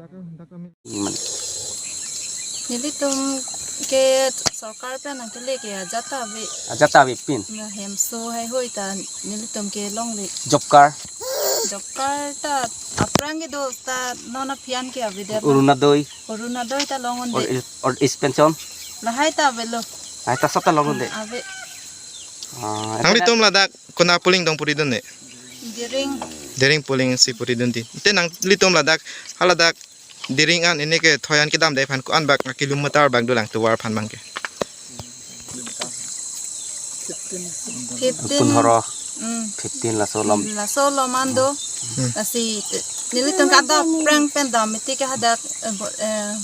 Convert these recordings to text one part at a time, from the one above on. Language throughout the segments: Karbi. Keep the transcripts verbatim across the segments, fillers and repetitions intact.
Iman. Nelitum ke sorkar pen nangkele ke ajat ta ave. Ajat ta avepin. Na hemso heihui ta nelitum ke longle. Job card. Job card ta aphrang kedo ta non aphian ke avedet. Orunodoi. Orunodoi ta long-un-e. Old age, old age pension. Lahai ta avelo. Lahai ta sota long-un-e. Ave. Ah, nanglitum ladak konat polling dong puri dun-e? Dering. Dering polling si puri dun di. Te nanglitum ladak, haladak Dering an ini ke Thoian kedamde aphan ko-an bak kilometer bak dolang tovar aphan abang ke? Fifteen. Punhoro. Mm. Fifteen laso lom. Laso lom an do. Hmm. Lasi, eh, nelitum ke adap aphrang pen dam mati ke hadak, eh, bo-, eh,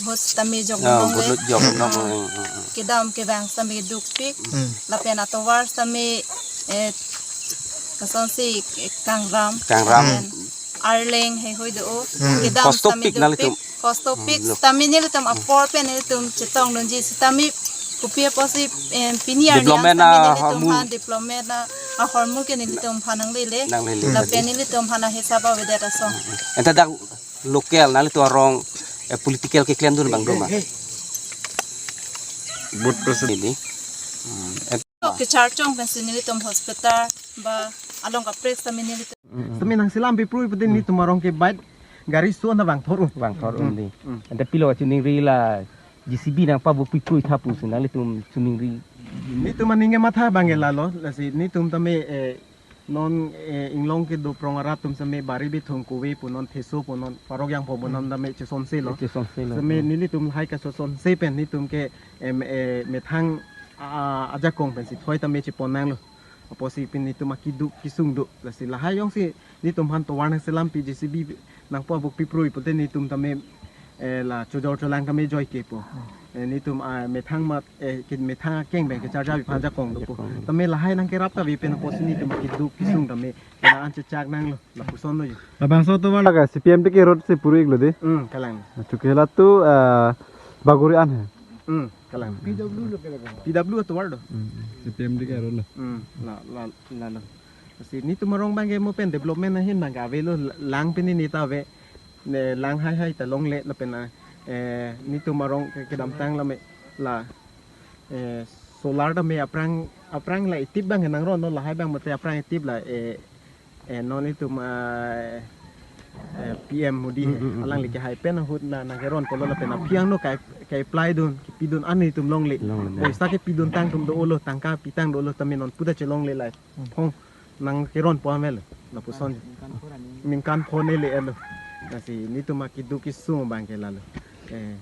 vote tame jok Ah, nong le. Vote jok nong. Ah. Hmm, hmm, hmm. Kedam ke bang tame dukpik. Hmm. Lapen atovar tame, eh, kosonsi, eh, kangram. Kangram. Lapen arleng heihui do. Hmm. Kedam Kosto tame pik dukpik. Nelitum. Kosto pik, hmm, lo. Sitame nelitum apor pen nelitum chetong dunji sitame kopi apotsi, em, pini arni development sitame na nelitum hormu. Han development na ahormu ke nelitum aphan nanglele. Nanglele. Lapen nelitum aphan ahisap avedet ason. Anta dak local nanglitum arong, eh, political keklem dun abang do ma? Vote percent ini. Hmm. Kecharchong pensi nelitum hospital ba along kaprek sitame nelitum. Sitame nangselam piprui pute nelitum arong ke bike gari son ta vangthor un. Vangthor un di. Hmm. Anta pilo chiningri la J C B nangpabuk piprui tha pusi nanglitum chiningri. Nelitum aning kematha abang ke lalo, lasi nelitum tame, eh, non, eh, inglong kedo prong arat atum sitame bari bithung kove pu non theso pu non parok jangpho pu non tame chesonse lo. Chesonse lo. Sitame nelitum hai kachesonse pen nelitum ke, em, eh, methang, ah, ajakong pensi thoi tame chepon nanglo. Apotsi pini nelitum akiduk kesung do. Lasi lahai jongsi nelitum aphan tovar nangselam pi J C B nangpabuk piprui pute nelitum tame, eh, la chojor cholang tame joi ke po. Eh, nelitum, ah, methang mat, eh, ke methang akeng bang kecharja pi aphan jakong do po. Jakong. Tame lahai nangkerap ta ave pen apotsi nelitum akiduk kesung tame kena an chechak nanglo. Lapuson lo yo. Labangso tovar la ke C P M T K road si puri iklo di. Hmm, kalang. Chukela tu, eh, Bagori an he. Hmm. Kalang. P W lo ke laga. P W atovar do. Hmm, hmm. C P M T K road lo. Hmm, la, la, lalo. Si nelitum arong abang ke mo pen development ahin abang ke avelo lang pini neta ave. Ne lang haihai ta longle lapen, eh, nelitum arong ke kedamtang lame la, eh, solar tame aphrang, aphrang la itip abang ke nangron lo lahai abang mate aphrang itip la, eh, eh, non itum, ah, eh, P M Modi he. Hmm, hmm, hmm, alangli hmm. Kehai pen ahut na nangkeron pulo lapen aphi angno kai, kai apply dun, kipidun an itum longle. Longle. Poisa kepidun tang atum dolo, tangka pitang dolo tame non puta chelongle lai. Hmm. Phong nangkeron po amel. Lapuson. Ningkan pho ne le elo. Lasi nelitum akiduk kesung abang ke lalo. Eh.